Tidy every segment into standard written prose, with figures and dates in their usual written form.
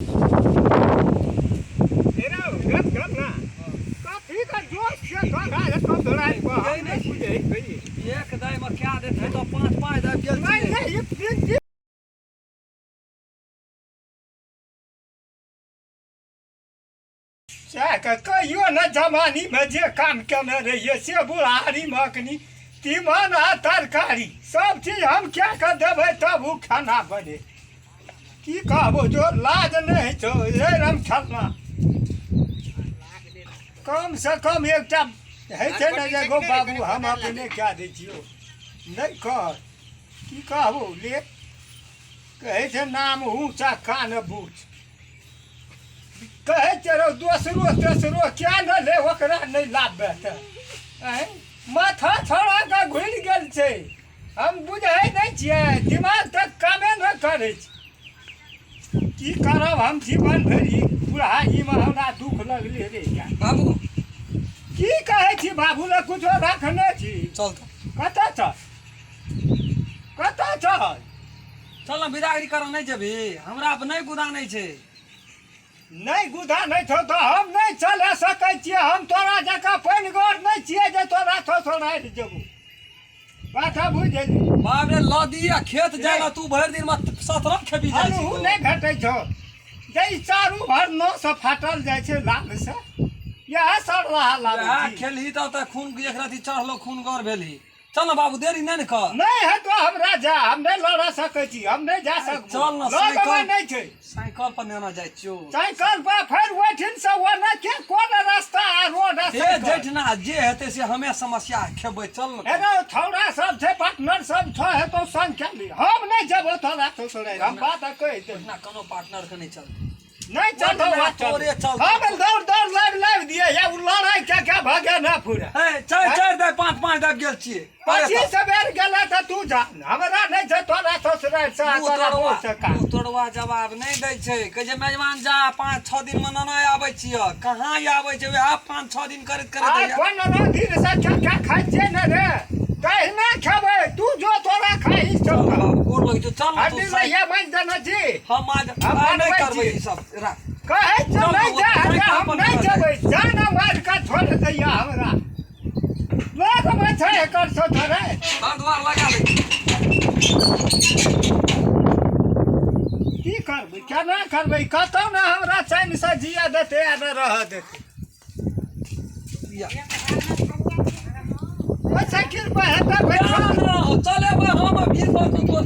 एक दाइमे कए देतै तऽ पाँच पाँच दाबि गेल छियै। सएह के कहियो ने जवानीमे जे काम केने रहियै से बुढ़ारीमे अखनी तीमन आ तरकारी सब चीज हम कए कऽ देबै तब ओ खाना बने। की कहबो जो लाज नहि होइ छौ रे राम खेलना। कम से कम एकटा होइ छै ने जे गो बाबू हम अपने कए दै छियौ, नहि कर। की कहबो ले कहै छै नाम ऊँचा कान बूझ। कहै छै रौ दोसरो तेसरो क्या न ले ओकरा नहि लाबे तऽ आँय माथा छोड़ा कऽ घुरि गेल छै। हम बुझै नहि छियै, दिमाग तऽ कामे नहि करै छै। की करब हम जीवन भरि ई बुढ़ारीमे हमरा दुख लगलै रे यार। बाबू की कहै छी बाबू लग कुछो रखने छी? चल तऽ। कतऽ चल, कतऽ चल? चल ने बिदागरी करऽ नहि जेबही, हमरा पर नहि गुदानै छै। नहि गुदा नहि छौ तऽ हम नहि चला सकै छियै। हम तोरा जकाँ पानिगर नहि छियै जे तोरा थोथोराइत जेबौ। बात बुझि गेली? बाप रे लदी आ खेत जाय ला तू भरि दिन में 17 खेपी जाइ छी। अनहु नहि भेटै छौ जे ई चारू भर नौ से फाटल जाइ छै लाल से, इएह सड़लाहा लाबै इएह छी। खेलही तब तऽ खून एक रति चढ़लो खून गौर भेलही। चल ने बाबू देरी नहि ने कर। नहि हेतौ हमरा जा, हम नहि लड़ सकै छी, हम नहि जा सकबो। चल ने, लगमे साइकिल नहि छै। साइकिल पर नेना जाइ छियौ। साइकिल पर फेर ओहिठिन से ओने के कोन रास्ता आ रोड आ हे साइकिल? जेठना जे हेतै से हमे समस्या खेबै, चल ने। हे रौ छौड़ा सब छै, पार्टनर सब छौ, हेतौ संग खेली। हम नहि जेबौ तोरा ससुरारि, हम बात कहि देबौ। ओहिठिना कोनो पार्टनर के नहि चलतै। नहीं चलतो, ओहिठिना वहाँ चल। तोरे चलतौ। हम दौड़ दौड़ लाइव लाइव दिए या उ लड़ाई क्या क्या भागे ना पूरा। हे चारि चारि दाइ पाँच पाँच दाइ गेल छियै। 25 बेर गेला तऽ तू जा, हमरा नहि छै तोरा ससुरारि से आ मुँह तोरा तोड़वा मुँह से काम। मुँह तोड़वा जवाब नहि दै छै। कहै छै मेजबान जा 5-6 दिन मे नाना आबै छियै। कहाँ आबै छै वएह 5-6 दिन करैत करैत आइ होइया। 15 दिन से क्या क्या खाइ छियै ने रे, तहिना खेबै। तू जो तोरा खाही चल सब खा। बाबू, गोर लगै छौ, चल ने तू हड्डी लैया मानि देने छी। हम आज हम आइ नहि बनबै करबै छी। ई सब राख। कहै छै चल नहि बाबू, जा, साइकिल हम पर नहि निकल जेबै। जान मारि कऽ छोड़ि दैया हमरा। लगमे छै एकर सोचरे। घर द्वार लगा दै छी। की करबै, केना करबै? कतौ ने हमरा चैन से जिया देतै आ ने रहऽ देतै। या। ओहि साइकिल पर हेतै बैठल। ना, ना, चलेबै हम आ भीड़ पर तू तोर।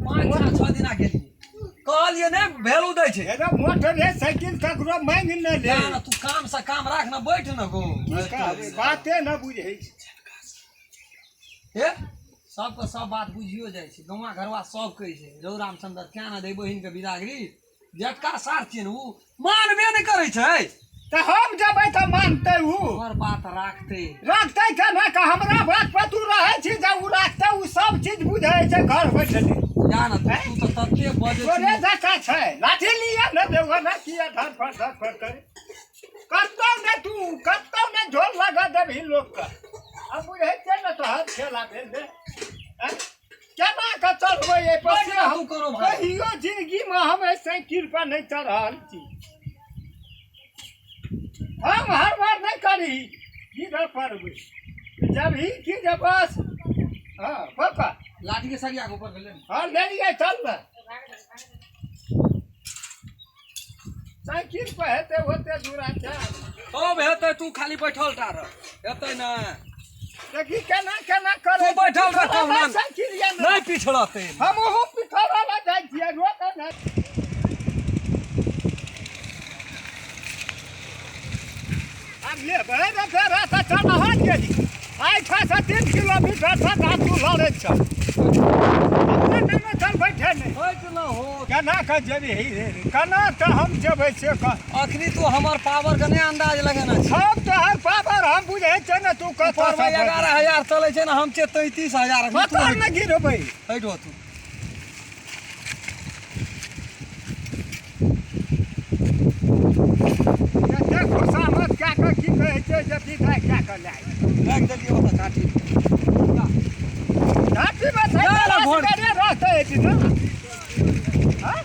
5 6 दिना गेलियै। कहलियै नहि वैल्यू दै छै। हे रे मोटरे साइकिल ककरो मांगि नहि ले। ना, ना, तू काम से काम राख ना, बैठ ना गो। की कहबै, बाते न बुझै छै। हे सबके सब बात बुझियो जाइ छै। गौआ घरवा सब कहै छै रौ रामचंद्र क्या ना दै बहिन के बिदागरी, जेटका सार छियै ने उ मानबे नहि करै छै। तऽ हम जेबै तऽ मानतै उ? हमर बात राखतै। राखतै केना कऽ? हमरा बात पर तू रहै छी जे उ राखतै, उ सब चीज बुझै छै घर बैठले। जा ने तू तऽ तते बजै तोरे छी। जकाँ छै लाठी लिअ ने देबो ने किया धरफड़ धरफड़ करे। कतौ ने तू कतौ ने झोल लगा देबही लोकके। हम बुझै छियै ने तोहर खेला भेल रे। आँय? केना कऽ चढ़बै एहि पर से बैठ ना हम तू करो भाई। कहियो जिंदगीमे हम एहि साइकिल पर नहि चढ़ल छी। हम हर बार नहि करी गिरऽ पड़बै जब ही की जे बस। हँ पकड़ लाठी के सरिया के ऊपर भेलै ने। हँ लेलियै, चल ने साइकिल पर हेतै ओते दूरा चल। तब हेतै, तू खाली बैठल टा रह, हेतै ने। देखी केना केना करे। तू बैठल रह कहुना। साइकिल या ने। नहि पिछड़तै। हम ओहो पिछड़ल जाइ छियै रोक नहि। आब ले बहे रे फेर रास्ता चल रहल गेली। आइ 6 से 3 किलोमीटर से तू लड़ै छ। अपने नहि चल बैठे नहि। बैठ न हो। केना कऽ जेबही रे, केना तऽ हम जेबै से कह। अखनी तू हमर पावर के नहि अंदाज लगेने छी। हम तोहर पावर हम बुझै छियै ने तू कतऽ ऊपर में से 11,000 चलै छै ने, हम छियै 33,000। अखनी तू कतऽ ने गिरबै। हटि हो तू। एते खुशामद कए कऽ की कहै छै जे विदा कए कऽ लए आयल। राखि देलियै ओतऽ झाँटी। झाँटीमे जा ना साइकिल घोड़। असगरे रहतै एहिठिना। हँ?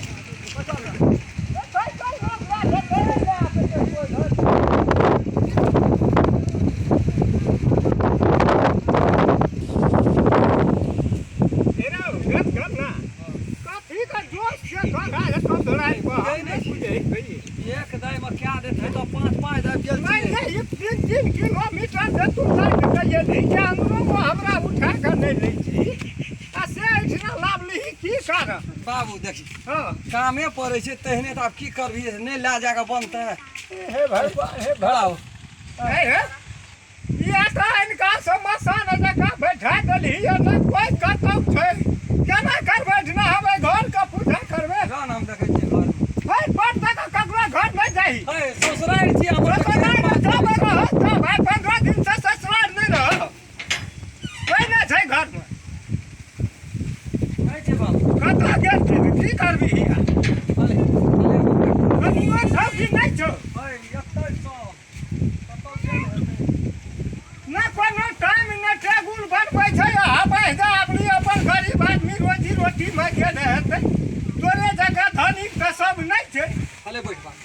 लाइफ बुझै नहि छी। बुझै छी। एक दाइमे कए देतै तऽ पाँच पाँच दाइ गेल नहि छियै। नहि, ई 3-3 किलोमीटर से तू लागि के एलही के अंगनो हमरा उठा कऽ नहि लै छी आ से एहिठिना लाबलिही की कारण? बाबू देखी, हँ। कामे पड़ै छै तेहने, तऽ आब की करबही, नहि लए जाके बनतै। हे भगवान, हे खड़ा हो। हे हे, इएह तऽ हिनका सब मसान जकाँ बैठा देलही आ नहि कोइ कतौ छै। केना करबै एहिठिना? हम एहि घरके पूजा करबै? जाउ ने, हम देखै छियै घरमे। भाइ बड़ तक ककरो घर नहि जाही। हे, ससुरारि छियै हमर। ससुराल जब रह तब भाइ, 15 दिन से ससुराल नहि रह, कोइ नहि छै घरमे। नहि छै बाबू। कतऽ गेल छी? की करबही हिया? अरे, अरे, कनियो छौ कि नहि छौ? हे, एतै सब कतौ गेल हेतै। नहि कोनो टाइम नहि टेबुल बनबै छै। अहाँ बाढ़ि आबली, अपन गरीब आदमी रोजी रोटीमे गेल हेतै। तोरे जकाँ धनिक तऽ सब नहि छै। अले बैठ बाबू,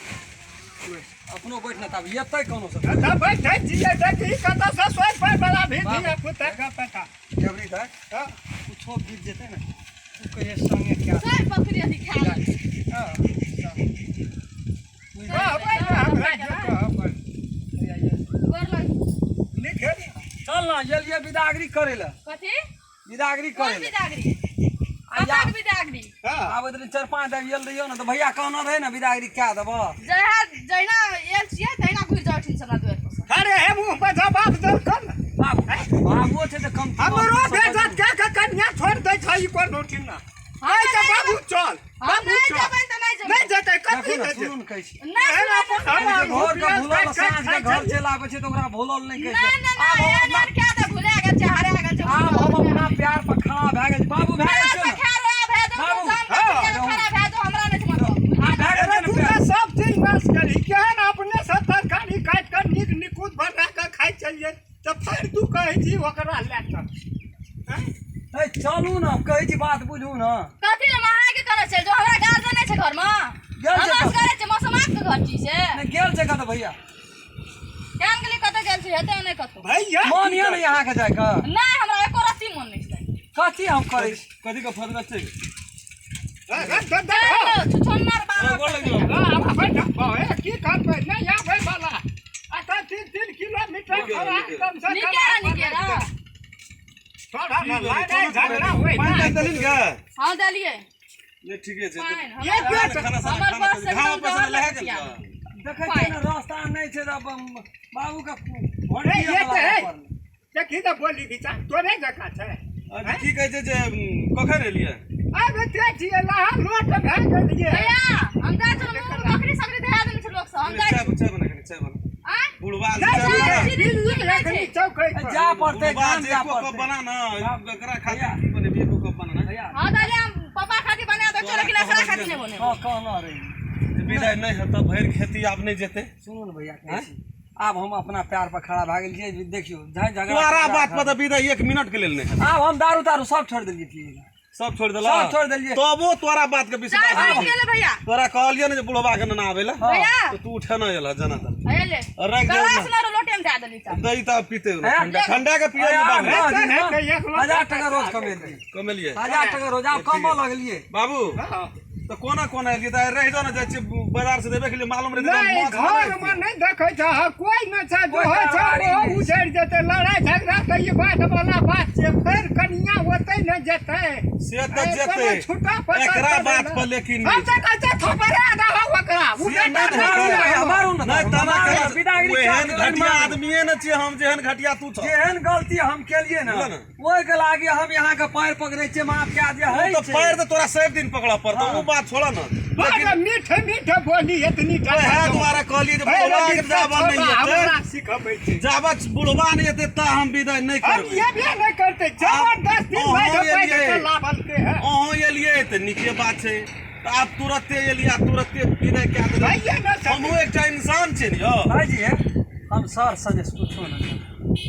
बैठ, अपनो बैठ ने, तब एतै कोनो से। तऽ बैठै छियै, देखी कतऽसँ सोचि पाइ बला भी धिया पुताके पता। देवरी दाइ। हँ। कुछो बीत जेतै ने, तू कहिए संगे क्या। सब बकरी अथी खा लै। हँ, कहबै ने हमरा जे कहबै। गोर लग। लिखे। चल ने, एलियै विदागरी करै लए। कथी? विदागरी कोन करै लए। बिदागरी? आ कतऽ या के बिदागरी? हँ। आबैत रही, चारि पाँच दाइ गेल रहियो ने, तऽ भैया कहना रहै ने विदागरी कए देबऽ। जहिया जहिना आयल छियै तहिना घुरि जाउ ठिन हमरा दुआरि पर से। अरे हे, मुँह पर जवाब देलकन। बाबू, बाबुओ छै तऽ कम। हमरो बेजत कए के कनिया छोड़ि दै छै ई कोनो ठिना। आइ तऽ बाबू चल। हम बाबू नहि चल। जेबै तऽ नहि जेबै। नहि जेतै, कथी देखू ने, नहि सुनू जेतै? ने, कहै छी। नहि एहन सुनै। अपन हम घर के प्याज भूलल काटि साँझ काटि के घर खाइ। चलि आबै छै तऽ ओकरा भूलल नहि कहै नहि छै। नहि आब नहि, हम एहन अपना एहन कए दे भुला गेल छै, हरा गेल छै। आब हम अपना प्यार पर खड़ा भए गेल छी। बाबू, भए गेल छै ने? बाबू, खड़ा भए जाओ, हमरा नहि छै मतलब। आब भए गेल अरे छै ने तू प्यार? तऽ सब चीज नाश करी। केहन अपने से तरकारी काटि कऽ नीक निकुत बना कऽ खाइ छलियै, तऽ फेर तू कहै छी ओकरा लए कऽ आँय? ए, चलू ने, कहै छी, बात बुझू ने। कथी लए अहाँके करै छै जो हमरा गार्जियन नहि छै घरमे? गेल छै हमरा कतऽ? करै छै मौसमाक के घर छी से। नहि गेल छै कतऽ भैया? केहन गेलै, कतऽ गेल छै, हेतै नहि कतौ। भैया। मन यऽ ने अहाँके जाइके? नहि, हमरा एको रत्ती मन नहि छै। कथी हम करै छी? कथी के फदरा छै? छुछुन्नर बारह। गोर लागि गेलौ। की करबै, नहि आबै वाला अच्छा 3-3 किलोमीटर थोड़ा कम से नीके कम। रह, नीके रह। थोड़ा ने लड़ाइ झगड़ा होइ। पानि तानि देलही ने? हँ, देलियै। नहि, ठीके छै। पानि एक हमर बेर खाना साना हमर खाना बस घाव एकदम पैसा जहर लगा लगै गेल छै। छौ। देखै छियै ने, रास्ता नहि छै तऽ बाबूके नहीं, ये तऽ है। देखी तऽ बोली विचार तोरे जकाँ छै। अरे, की कहै छै जे कखन एलियै? आब एते छियै, लहा लोट भए गेलियै। भैया, हम जाइ छलहुँ, मुँहमे बकरी सकरी धरा देने छै लोक सब, हम जाइ चाय छी। चाय बना कनी, चाय बना। आँय? बुढ़वा नहि, चाय बना। नहि, बिल्ली रखनी चौकै पर। जा पड़तै बुढ़वा गाम जे जा एको कप पड़तै। बना ना, एकरा खातिर की बनेबी, एको कप बना ना। भैया। हँ, दादी, हम पापा खातिर बना दै छियै, लेकिन एकरा खातिर नहि बनेबै। हँ, कहना रही। विदाइ नहि हेतऽ, भरि खेती आब नहि जेतै। सुनू ने भैया, कहै छी, आब हम अपना प्यार पर खड़ा भए गेल छियै। देखियौ, झाइ झगड़ा तोरा बात पर तऽ विदाइ एक मिनट के लेल नहि हेतै। आब हम दारू तारू सब छोड़ि देलियै पियै। सब छोड़ि देला? सब छोड़ि देलियै। तबो तोरा बात के चाय विश्वास बनि नहि। गेलै भैया। तोरा कहलियै ने जे बुढ़वा के नना आबै लए, भैया। तऽ तू उठे नहि एलह जना तन। हे ले। राखि दे। गलास ने लोटे में दए देली चाय। दही तऽ पीते। हैं? ठंडा ठंडा के पियै अरे, बाबू। आठ दिन हेतै, एक लोटा। 1000 टका रोज कमेलियै। कमेलियै? 1000 टका रोज, आब कमऽ लगलियै। बाबू। हँ। तऽ कोना कोना एलियै? तऽ रहि जाउ ने, जाइ छियै बाजार से देबे के लिए, मालूम रहै। नहि, घरमे नहि देखै छह, कोइ नहि छै। जो कोइ होइ छै कारबारी ओहो नहि। उजड़ि जेतै। लड़ाइ झगड़ा तऽ ई बात वाला बात छै, फेर कनिया ओतै नहि जेतै। से तऽ ए, जेतै। कोनो छुट्टा पता एकरा चलै बात ने। पर लेकिन हम तऽ कहै छियै थपड़ा दहो ओकरा ओ से बेटा नहि नहि हेतै। छै। मारू ने। नहि तना मारू, विदागरी ओहन कए देबै, घटिया मारू। आदमीए ने छियै हम, जेहन घटिया तू छह। जेहन गलती हम केलियै ने, बुझल ने? ओहिके लागी हम यहाँ के पैर पकड़ै छियै, माफ कए दिअ। ओ होइ तऽ छै। पैर तऽ तोरा सब दिन पकड़ऽ पड़तौ, हँ। ओ बात छोड़ ने। बड़ मीठ मीठ बोली एतनी। वएह दुआरे कहलियै जे बुढ़वा के जाबऽ नहि एतै, हमरा सिखबै छै। जाबत बुढ़वा नहि एतै ता हम विदाई नहि हम करबै। ये भी नहि करते, जबरदस्ती अहाँ बैठ बैठ एलियै। के लावलके है। अहूँ एलियै तऽ नीके बात छै, तऽ आब तुरते एलियै आ तुरते विदाई कए देबै? भैया ने सकै। हमहूँ एकटा इंसान छियै ने यौ। भाईजी, हम सर संगे कुछो नहि।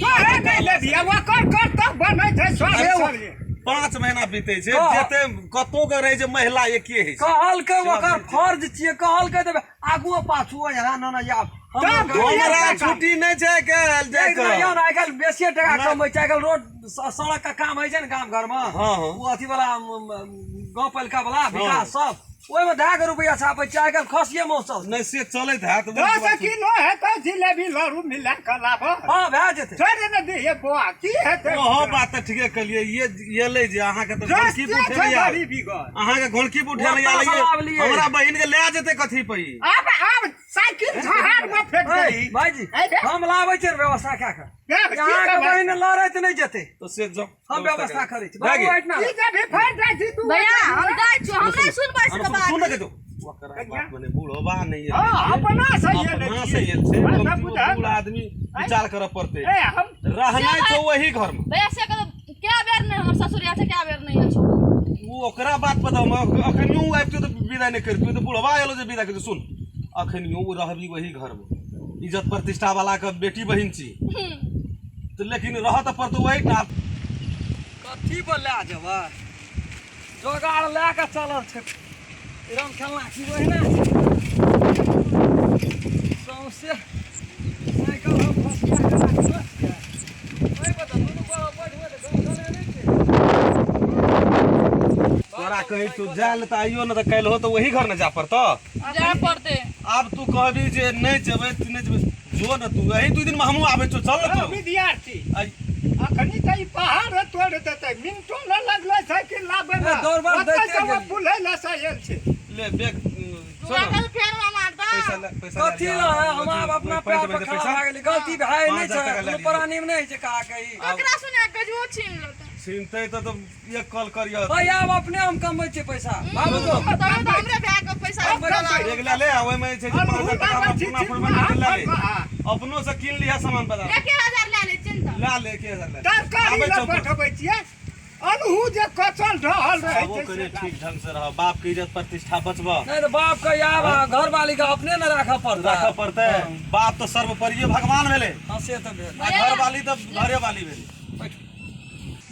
तोहे नहि लेबिही, ओकर कर्तव्य बनै छै सर। अरे सर। 5 महीना बीतै छै। कह- जते कतौ के रहै छै, महिला एके होइ छै। कहलकै ओकर फर्ज छियै, कहलकै तऽ आगुओ पाछुओ यहाँ न न आब तब तू हमरा छुट्टी नहि छै काल्हि जाय एक दिन यौ कऽ। ने, आइ काल्हि बेसिए टका नहि। कमबै छै। आइ काल्हि रोड सड़क के काम होइ छै ने गाम घरमे, हँ, हँ। ओ अथी वाला गाँव पहिलका वाला विकास सब ओहिमे धए कऽ रुपैआ छापै छै, आइ काल्हि खसिये मौसल। नहि से चलैत हैत। 10 किलो हेतै जिलेबी लड़ू मिला कऽ लाबऽ। हँ, भए जेतै। छोड़ि ने दिहे बौआ, की हेतै? ओहो बात तऽ ठीके कहलियै। ये एलै जे अहाँके तऽ घोड़की पर रस्ते छै उठेलै। बड़ी बिगड़। अहाँके घोड़की पर उठेलै। ओतऽ सँ लाबलियै। हमरा बहिन के लए जेतै कथी पर ई? आब आब साइकिल झाड़ में फेंक देही। भाईजी, ऐ रे। हम लाबै छियै व्यवस्था कए कऽ। देख, की अहाँके करबै? बहिन लड़ैत नहि जेतै। तऽ से जब हम व्यवस्था करै छी भए बाबू गेल। एहिठिना। ई जे भी फाड़ि जाइ छी तू। भैया, हम जाइ छियौ, हम नहि सुनबै सुन सबके बात। सुन के जो ओकरा बात मने बूढ़ोबा नहि हाँ, अपना से एलै अपना छियै। से एल छै। बात कमती ओ बुझल। बूढ़ आदमी विचार करऽ पड़तै। ए हम रहनाइ छौ वही घर में। भैया, से कह क्या बेर नहि हमर ससुर छै, क्या बेर नहि आयल छौ। ओ ओकरा बात बताउ, अखनियो ओ आबितो तऽ विदा नहि करितो, तऽ बुढ़वा एलो जे विदा करितो। सुन, अखनियो ओ रहबी वही घर में, इज्जत प्रतिष्ठा वाला के बेटी बहिन छी तऽ, लेकिन रह तऽ पड़तौ वही ना। कथी पर लए जेबै? जोगाड़ लए कऽ चलल छै राम खेलना की ओहिना छै सौंसे साइकिल। हम फसिया कऽ राखलो छियै ओहि पर, तऽ दुनू गोरा बैठबै तऽ गाँव चले नहि छै। तोरा कहै छौ जाय लए तऽ आइयो ने तऽ काल्हि हो तऽ वही घर ने जाय पड़तौ। जाय पड़तै। आब तू कहबी जे नहि जेबै तऽ नहि जेबै। जो ने तू, एही 2 दिन में हमहूँ आबै छौ, चल ने तू। विद्यार्थी, आइ- अखनी तऽ ई पहाड़ तोड़ देतै, मिनटो न लगलै साइकिल लाबै मे। ए, दौड़ बार ओतऽ दैते से ओ गेलियै। बुलै लए से आयल छै। ले बैग तू आकल फेर मामा पैसा दा। ले, पैसा ले। कथी लए? हम आब अपना पैर पर खड़ा भए गेली, गलती भए नहि 5,000 छै। टाका लए कोनो लियौ। प्राणी मे नहि होइ छै कहा कही। ओकरा सुने गजबो छीन लेतै। छीनतै तऽ एक कॉल करियह। भाई, आब अपने हम कमबै छियै पैसा बाबू को। तब तऽ हमरे भाय के पैसा। बैग लए ले आ ओहिमे जे छै से 5,000 टाका लाबै छी, अपना अपना बना के लए ले। हाँ। अपनो से कीन लिहऽ सामान बाजार। 1000 लए ले, चिन्ता। लए ले, 1000 लए ले। तरकारी आबै लए छौ। पठबै छियै, अनहु जे कचल ढहल रहै आबो छै कनि से। ठीक ढंग से रह, बाप के इज्जत प्रतिष्ठा बचबह। नहि तऽ बाप के आब घर वाली के अपने ने राखऽ पड़तै। राखऽ पड़तै, बाप तऽ सर्वोपरिये भगवान भेलै। हँ, से तऽ भेल। आ घर वाली तऽ घरे वाली भेलै। बैठू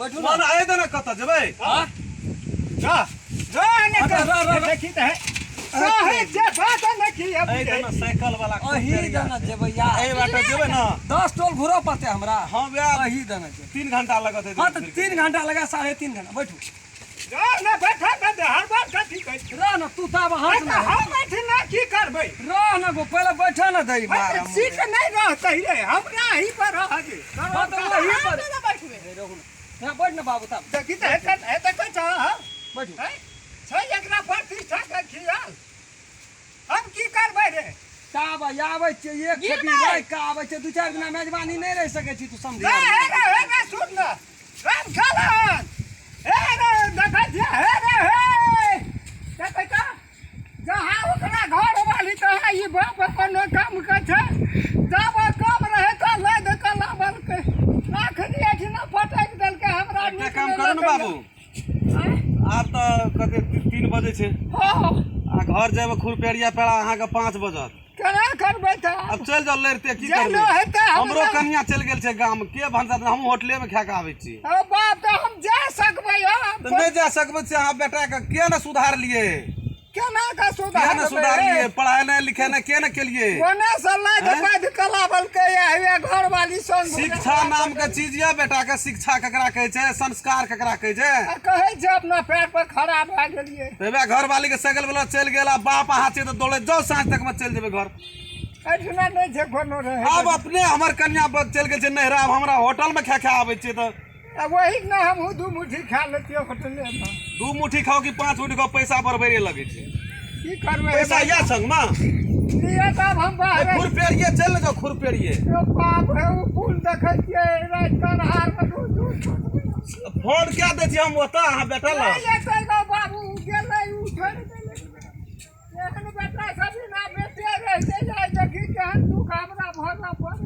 बैठू मन ने। आए दे ने, कतऽ जेबै? हाँ? जा जा ने। रह, रह, रह। देखी तऽ है सहै जे बात ने की अब। एहि दे ने साइकिल वाला। अही दने जेबै यार। एहि बाटे जेबै ने। 10 टोल घुरऽ पड़तै हमरा। हँ, वएह। अही दने जेबै। 3 घंटा लगत है। हँ, तऽ 3 घंटा लगा, 3.5 घंटा, बैठू। जा ने, बैठा ने दे, हर बार कथी कहै छी? रह ने तू, ताब हंस तऽ ने। हम एहिठिना की करबै? रह ने गो, पहिले बैठे ने दही मार। सीट नहि रहतै रे, हमरा ही पर रह दे। हँ, तऽ वही पर। हम तऽ बैठबै। हे, रहू ने। हँ, बैठ ने बाबू ताब। देखी तऽ हेतै हेतै कहै छह, हँ? बैठू। हैं? छै एकरा प्रतिष्ठा के खियाल, हम की करबै रे? ताब आबै छियै एक खेती गिरबै। राखि कऽ आबै छियै, 2-4 दिना मेजबानी नहि रहि सकै छी तू समझी। हे हे रे, हे रे, सुन ने राम खेलन, हे रे, देखै छियै, हे रे, हे देखै तऽ जहाँ ओकरा घर वाली तहाँ ई बाप अपन काम के छै। जब कम रहै तऽ लए दे कऽ लाबलकै, अखनी एहिठिना पटकि देलकै हमरा। एकटा नीक काम नहि करू ने लगैए। बाबू। आँय? आब तऽ कते 3 बजे छै। हँ। आ घर जायमे खुरपेरिया पेड़ा अहाँके 5 बजत। केना करबै तऽ? अब चलि जाउ, लड़िते की जे करबै? न हेतै हमरा- हमरो कनिया चलि गेल छै गाम, के भनसा? हमहूँ होटले मे खाए कऽ आबै छी। ओ बाप, तऽ हम जा सकबै हम? तऽ नहि जा सकबै से अहाँ बेटा के किया ने सुधारलियै? केना के किया ने सुधारबै? सुधारलियै? पढ़ेनाइ लिखेनाइ के ने केलियै? कोने से लाद हैं? बाधि कऽ लाबलकै हे घर वाली संग। शिक्षा नाम के चीज यऽ, बेटा के शिक्षा ककरा कहै छै, संस्कार ककरा कहै छै? आ कहै छै अपना पैर पर खड़ा भए गेलियै। तऽ घर वाली के साइकिल वाला चलि गेल आ बाप अहाँ छियै तऽ दौड़ैत जाउ, साँझ तक मे चलि जेबै घर। एहिठिना नहि छै कोनो रहै। आब अपने हमर कन्या चलि गेल छै नैहरा, आब हमरा होटल मे खा खा आबै छियै तऽ। आ वही ने हमहूँ 2 मुट्ठी खा लेतियै होटलेमे। 2 मुट्ठी खाउ कि 5 मुट्ठी खाउ, पैसा बरबरे लगै छै। की करबै? पैसा यऽ संग मे? लिए तब हम बाहर। खुरपेरिये चलि ने जाउ, खुरपेरिये। ओ बाप रे, ओ पुल देखै छियै राति कऽ अन्हारमे दू दू। फोन कए दै छियै हम ओतऽ अहाँ बेटा लग। नहि एतै गो बाबू, गेलै ओ, छोड़ि देलै। एहन बेटा सब बिना बेटे रहिते जाइ, देखी केहन दुख हमरा भरला पड़ै।